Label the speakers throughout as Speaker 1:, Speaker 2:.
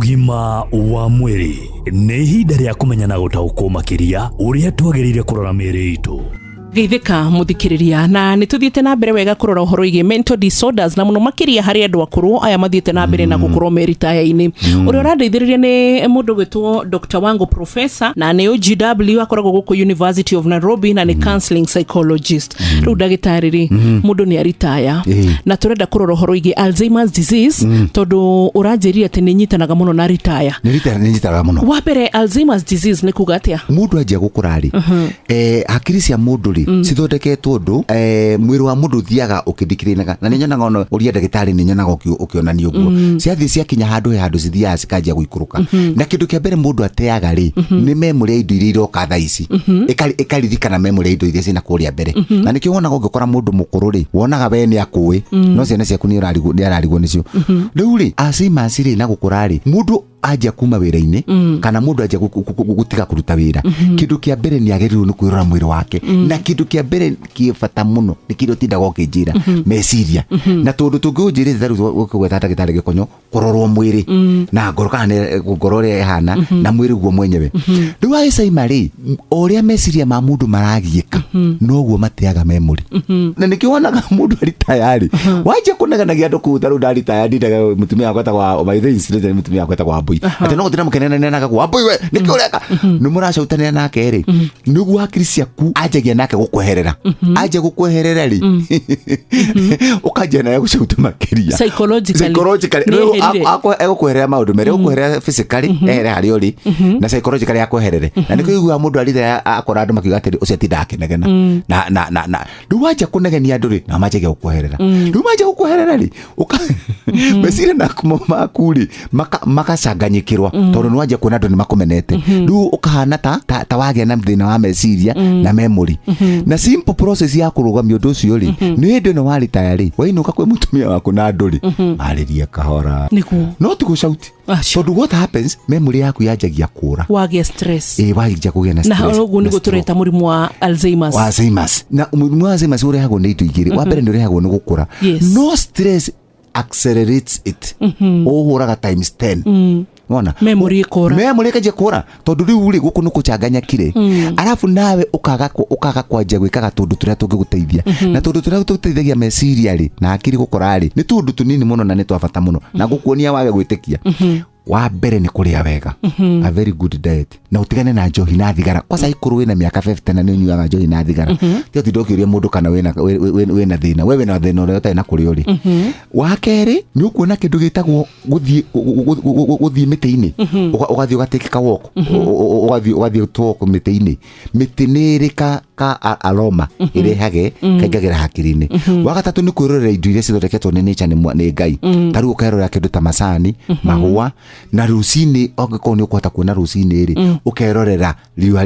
Speaker 1: Ũgima wa mwĩrĩ nĩ ihinda rĩa kũmenya na gũtaũkwo makĩria ũrĩa twagĩrĩire kũrora mĩĩrĩ itũ.
Speaker 2: Geithĩka mũthikĩrĩria, na nĩ tũthiĩte na mbere wega kũrora ũhoro wĩgiĩ mental disorders, na mũno makĩria harĩ andũ akũrũ aya mathiĩte na mbere na gũkorwo meritaya-inĩ. Ũrĩa ũrandeithĩrĩria nĩ mũndũ gwĩtwo Dr. Wango Professor, na nĩ OGW, akoragwo gũkũ University of Nairobi, na nĩ counseling psychologist. Rĩu ndagĩtarĩ rĩ, mũndũ nĩ aritaya, na tũrenda kũrora ũhoro wĩgiĩ Alzheimer's disease, tondũ ũranjĩrire atĩ nĩ nyitanaga mũno na ritaya.
Speaker 3: Nĩ ritaya, nĩ nyitanaga mũno.
Speaker 2: Wa mbere, Alzheimer's disease nĩ kuga atĩa?
Speaker 3: Mũndũ anjia gũkũra rĩ, hakiri cia mũndũ rĩ cithondeketwo ũndũ mwĩrĩ wa mũndũ ũthiaga ũkĩndikirinaga, na nĩ nyonaga ona ũria ndagĩtarĩ, nĩ nyonaga ũkĩonania ũguo. Ciathiĩ ciakinya handũ, he handũ cithiaga cikanjia gũikũrũka, na kĩndũ kĩa mbere mũndũ ateaga rĩ nĩ memory ya indo iria iroka thaa ici. Ĩkaririkana memory ya indo iria ciĩna kũrĩa mbere, na nĩkĩo wonaga ũngĩkora mũndũ mũkũrũ rĩ, wonaga we nĩ akũĩ, no ciana ciaku nĩ ararigwo nĩcio. Rĩu rĩ, Alzheimer's rĩ, na gũkũra rĩ, mũndũ anjia kuma wĩra-inĩ kana mũndũ anjia gũtiga kũruta wĩra, kĩndũ kĩa mbere nĩ agĩrĩirwo nĩ kwĩrora mwĩrĩ wake, na kĩndũ kĩa mbere kĩ bata mũno nĩ kĩrĩa ũtindaga ũkĩnjĩra, meciria, na tũndũ tũngĩ ũnjĩrĩte ta rĩu ũkĩgweta ndagĩtarĩ Gĩkonyo, kũrorwo mwĩrĩ na ngoro, kana nĩ ngoro ũrĩa ĩhana na mwĩrĩ guo mwenyewe. Rĩu Alzheimer rĩ, o ũrĩa meciria ma mũndũ maragiĩka, noguo mateaga memory, na nĩkĩo wonaga mũndũ aritaya rĩ, wanjia kũnegenagia andũ kũu. Ta rĩu ndaritaya, ndindaga mũtumia wakwa etagwo, by the incident, mũtumia wakwa etagwo Wambui, atĩ no gũtinda mũkĩnenenaga Wambui, we nĩkĩ ũreka, nĩ mũracautanĩra nake rĩ, nĩguo hakiri ciaku anjagia nake gũkweherera, anjia gũkweherera rĩ, ũkanjia nawe gũcauta makĩria.
Speaker 2: Psychologically.
Speaker 3: Psychologically.
Speaker 2: Nĩ
Speaker 3: Rĩu
Speaker 2: eherire.
Speaker 3: Egũkweherera maũndũ merĩ: egũkweherera physically, ehere harĩa ũrĩ, na psychologically akweherere. Na nĩkĩo ũiguaga mũndũ aritha akora andũ makiuga atĩrĩ, ũcio atindaga akĩnegena, na rĩu wanjia kũnegenia andũ rĩ, nao manjagia gũkweherera. Rĩu manjia gũkweherera rĩ, meciria naku maku rĩ magacanganyĩkĩrwo, tondũ nĩ wanjia kuona andũ nĩ makũmenete. Rĩu ũkahana ta wagĩa na thĩna wa meciria na memory. Na simple process ya kũrũgamia ũndũ ũcio rĩ, nĩ hĩndĩ ĩno waritaya rĩ, wainũka kwĩ mũtumia waku na andũ rĩ, marĩrie kahora,
Speaker 2: Nĩguo.
Speaker 3: no ti gũcauti.
Speaker 2: Acio.
Speaker 3: Tondũ what happens, memory yaku yanjagia kũra.
Speaker 2: Wagĩa stress.
Speaker 3: Ĩ, wanjia kũgĩa na
Speaker 2: na
Speaker 3: stress
Speaker 2: ũguo
Speaker 3: na
Speaker 2: nĩguo
Speaker 3: stroke.
Speaker 2: tũreta mũrimũ wa Alzheimer's.
Speaker 3: Wa Alzheimer's. Na mũrimũ wa Alzheimer's ũrehagwo nĩ indo igĩrĩ. Wa mbere nĩ ũrehagwo nĩ gũkũra, no stress accelerates it, ũhũraga times 10, wona?
Speaker 2: Memory ĩkũra.
Speaker 3: Memory ĩkanjia kũra, tondũ rĩu rĩ, gũkũ nĩ kũchanganyakire, arabu nawe ũkaga kwanjia gwĩkaga tũndũ tũrĩa tũngĩgũteithia, na tũndũ tũrĩa tũteithagia meciria rĩ na hakiri gũkũra rĩ, nĩ tũndũ tũnini mũno na nĩ twa bata mũno, na gũkuonia wage gwĩtĩkia. Wa mbere nĩ kũrĩa wega, a very good diet, na ũtigane na njohi na thigara. Kwanza ikorwo wĩna mĩaka 50 na nĩ ũnyuaga njohi na thigara, ti ũtinda ũkĩũria mũndũ kana wĩna thĩna. We wĩna thĩna ũrĩa ũtarĩ na kũrĩa ũrĩ. Wa kerĩ nĩ ũkuona kĩndũ gĩtagwo gũthiĩ mĩtĩ-inĩ. Ũgathiĩ ũgatake ka walk, ũgathiĩ walk mĩtĩ-inĩ. Mĩtĩ nĩ ĩrĩ ka aroma ĩrehage kaingagĩra hakiri-inĩ. Wa gatatũ nĩ kwĩrorera indo iria cithondeketwo nĩ nature, nĩ Ngai. Ta rĩu ũkerorera kĩndũ ta macani, mahũa, na rũcinĩ angĩkorwo nĩ ũkũhota kuona rũcinĩ rĩ, ũkerorera riũa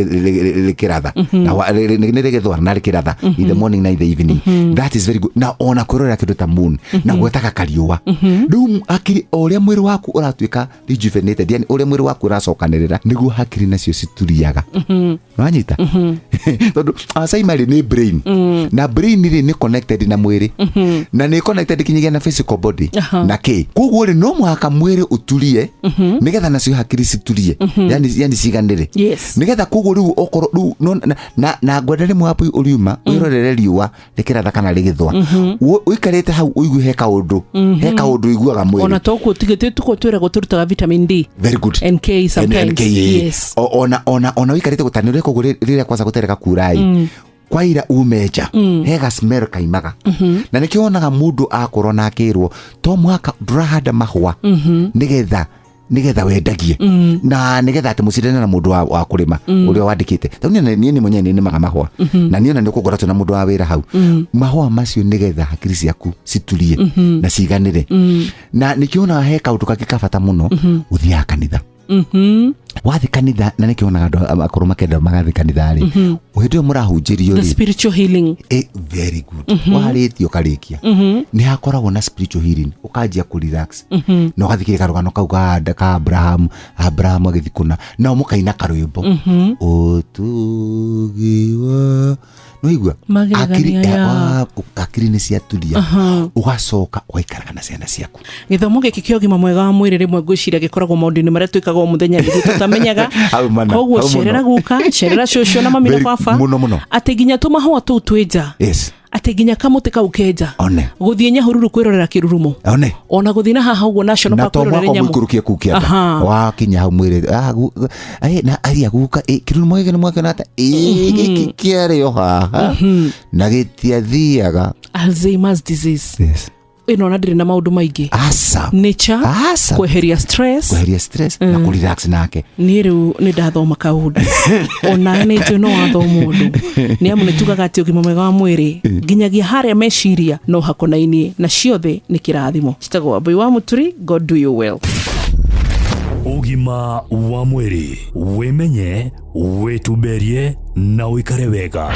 Speaker 3: rĩkĩratha na nĩ rĩgĩthũa na rĩkĩratha, in the morning na in the evening. That is very good. Na ona kwĩrorera kĩndũ ta moon na gwetaga kariũa. Rĩu hakiri, o ũrĩa mwĩrĩ waku ũratuĩka rejuvenated, yani ũrĩa mwĩrĩ waku ũracokanĩrĩra, nĩguo hakiri nacio cituriaga. Wanyita? Tondũ Alzheimer rĩ, nĩ brain, na brain rĩ, nĩ connected na mwĩrĩ, na nĩ connected kinyagia na physical body na kĩ. Koguo rĩ, no mũhaka mwĩrĩ ũturie nĩgetha nacio hakiri citurie, yani ciganĩre. Nĩgetha koguo rĩu okorwo rĩu na ngwenda rĩmwe wapu ũriuma wĩrorere riũa rĩkĩratha kana rĩgĩthũa. Ũikarĩte hau ũigue he kaũndũ ũiguaga mwĩrĩ.
Speaker 2: Ona tokuo tigä tuko twĩragwo tũrutaga vitamin D
Speaker 3: Very good.
Speaker 2: and K sometimes.
Speaker 3: NK. Ona ũikarĩte gũtani ũreka ũguo rĩrĩa kwanza gũtereka kurai kwaira, ume nja, he ga smell kaimaga, na nĩkĩo wonaga mũndũ akorwo na akĩrwo to mũhaka ndũrahanda mahũa nĩgetha wendagie na nĩgetha atĩ mũcindane na mũndũ wa kũrĩma ũrĩa wandĩkĩte. Tondũ niĩ nĩ mwenyewe nĩ nĩmaga mahũa, na niĩ ona nĩ ũkũngora twĩna mũndũ wa wĩra hau. Mahũa macio nĩgetha hakiri ciaku citurie na ciganĩre. Na nĩkĩo wonaga he kaũndũ kangĩ ka bata mũno, ũthiaga kanitha. Wathi kanitha, na nĩkĩo wonaga andũ akũrũ makenda magathi kanitha rĩ, hĩndĩ ĩyo mũrahunjĩrio
Speaker 2: The
Speaker 3: rĩ,
Speaker 2: spiritual healing.
Speaker 3: Very good. Warĩtie ũkarĩkia, nĩ hakoragwo na spiritual healing, ũkanjia kũ relax na ũgathikĩrĩria karũgano kau ka Abraham, Abraham agĩthiĩ kũna, nao mũkaina karwĩmbo ũtugi wa nĩwaigua.
Speaker 2: Magegania.
Speaker 3: Akiri, akiri nĩ ciaturia, ũgacoka ũgaikaraga na ciana ciaku.
Speaker 2: Gĩthomo gĩkĩ kĩa ũgima mwega wa mwĩrĩ rĩmwe ngwĩciria gĩkoragwo maũndũ-inĩ marĩa twĩkaga o mũthenya nĩguo tũtamenyaga.
Speaker 3: Hau mana,
Speaker 2: Koguo
Speaker 3: hau mũno.
Speaker 2: cerera guka, cerera cũcũ na mami na baba.
Speaker 3: Mũno mũno.
Speaker 2: Atĩ nginya tũmahũa tũu twĩ nja, atĩ nginya kamũtĩ kau kenja,
Speaker 3: One.
Speaker 2: gũthiĩ Nyahururu kwĩrorera kĩrurumo,
Speaker 3: One.
Speaker 2: ona gũthiĩ na haha ũguo National
Speaker 3: Na
Speaker 2: Park
Speaker 3: to
Speaker 2: kwĩrorera
Speaker 3: mwaka
Speaker 2: nyamũ.
Speaker 3: mũikũrũkie kuu kĩanda, wakinya hau mwĩrĩ, "Ah, na aria guka, kĩrurumo gĩkĩ nĩ mwakĩona ata? Gĩkĩ kĩarĩ o haha na gĩtiathiaga."
Speaker 2: Alzheimer's disease. Ĩno ona ndĩrĩ na maũndũ maingĩ.
Speaker 3: Aca.
Speaker 2: Nature.
Speaker 3: Aca.
Speaker 2: Kweheria stress.
Speaker 3: Kweheria stress na kũrelax nake.
Speaker 2: Niĩ rĩu nĩ ndathoma kaũndũ, ona nĩ njũĩ no wathoma ũndũ, nĩ amu nĩ tugaga atĩ ũgima mwega wa mwĩrĩ nginyagia harĩa meciria no hakonainie na ciothe nĩ kĩrathimo. Citagwo Wambui wa Mũturi. God do you well.
Speaker 1: Ũgima wa mwĩrĩ, wĩmenye, wĩtumberie na ũikare wega.